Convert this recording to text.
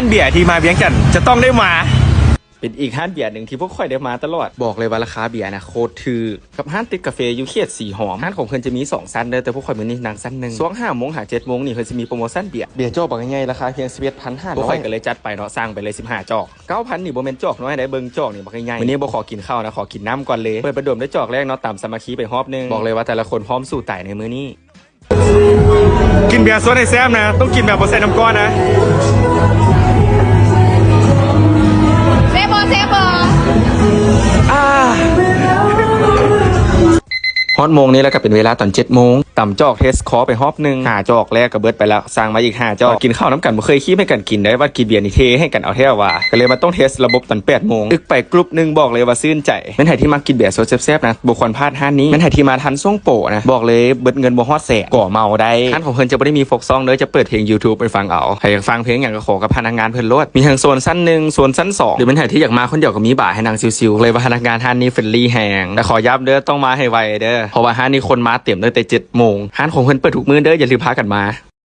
ເບຍທີ່ມາວຽງຈັນຈະຕ້ອງໄດ້ມາ. ເປັນອີກຮ້ານເບຍໜຶ່ງທີ່ພວກຂ້ອຍໄດ້ມາຕະຫຼອດ. ບອກເລີຍວ່າລາຄາເບຍນະໂຄດຖືກ ກັບຮ້ານຕິດກາເຟຢູ່ເຂດສີຫອມ. ຮ້ານຂອງເພິ່ນຈະມີສອງຊັ້ນເດີ, ແຕ່ພວກຂ້ອຍມື້ນີ້ນັ່ງຊັ້ນໜຶ່ງ. ຊ່ວງຫ້າໂມງຫາເຈັດໂມງນີ້ ເພິ່ນຈະມີໂປຣໂມຊັນເບຍ. ເບຍຈອກບັກໃຫຍ່ໆ ລາຄາພຽງສິບເອັດພັນຫ້າຮ້ອຍ. ພວກຂ້ອຍກໍເລີຍຈັດໄປເນາະ, ສັ່ງໄປເລີຍສິບຫ້າຈອກ. ເກົ້າພັນນີ້ບໍ່ແມ່ນຈອກນ້ອຍໃດ, ເບິ່ງຈອກນີ້ບັກໃຫຍ່ໆ. ມື້ນີ້ບໍ່ຂໍກິນເຂົ້ານະ, ຂໍກິນນ້ຳກ່ອນເລີຍ. ເປີດປະດົມດ້ວຍຈອກແລກເນາະ, ຕຳສາມັກຄີໄປຮອບໜຶ່ງ. ບອກເລີຍວ່າແຕ່ລະຄົນພ້ອມສູ້ຕາຍໃນມື້ນີ້. ກິນເບຍສົດໃຫ້ແຊບນະ, ຕ້ອງກິນແບບບໍ່ໃສ່ນ້ຳກ້ອນນະ. ແຊບບໍ່ ແຊບບໍ່? ອາ ຮອດໂມງນີ້ແລ້ວກໍເປັນເວລາຕອນເຈັດໂມງ. ຕຳຈອກເທສຄໍໄປຮອບໜຶ່ງ, ຫ້າຈອກແລກກໍເບິດໄປແລ້ວ. ສັ່ງມາອີກຫ້າຈອກ. ກິນເຂົ້ານຳກັນບໍ່ເຄີຍຄີບໃຫ້ກັນກິນໄດ໋, ວັດກິນເບຍນີ້ເທ່ໃຫ້ກັນເອົາແທ້ວ່າ. ກໍເລີຍມາຕ້ອງເທສລະບົບຕອນແປດໂມງ. ອຶກໄປກຣຸບໜຶ່ງ, ບອກເລີຍວ່າຊື່ນໃຈ. ແມ່ນໃຜທີ່ມັກກິນເບຍສົດແຊບໆນະ, ບໍ່ຄວນພາດຮ້ານນີ້. ແມ່ນໃຜທີ່ມາທັນຊ່ວງໂປນະ, ບອກເລີຍເບິດເງິນບໍ່ຮອດແສນກໍເມົາໄດ້. ຮ້ານຂອງເພິ່ນຈະບໍ່ໄດ້ມີຟອກຊອງເດີ, ຈະເປີດເພງຢູທູບໃຫ້ຟັງເອົາ. ໃຜຢາກຟັງເພງຫຍັງກໍຂໍກັບພະນັກງານເພິ່ນໂລດ. ມີທັງໂຊນຊັ້ນໜຶ່ງ ໂຊນຊັ້ນສອງ ຫຼືແມ່ນໃຜທີ່ຢາກມາຄົນດຽວກໍມີບາໃຫ້ນັ່ງຊິວໆ. ເລີຍວ່າພະນັກງານຮ້ານນີ້ເຟຣນລີແຮງ, ແຕ່ຂໍຢ້ຳເດີ, ຕ້ອງມາໃຫ້ໄວເດີ, ເພາະວ່າຮ້ານນີ້ຄົນມາເຕັມຕັ້ງແຕ່ເຈັດໂມງ. ຮ້ານຂອງເພິ່ນເປີດທຸກມື້ເດີ, ຢ່າລືມພາກັນມາ.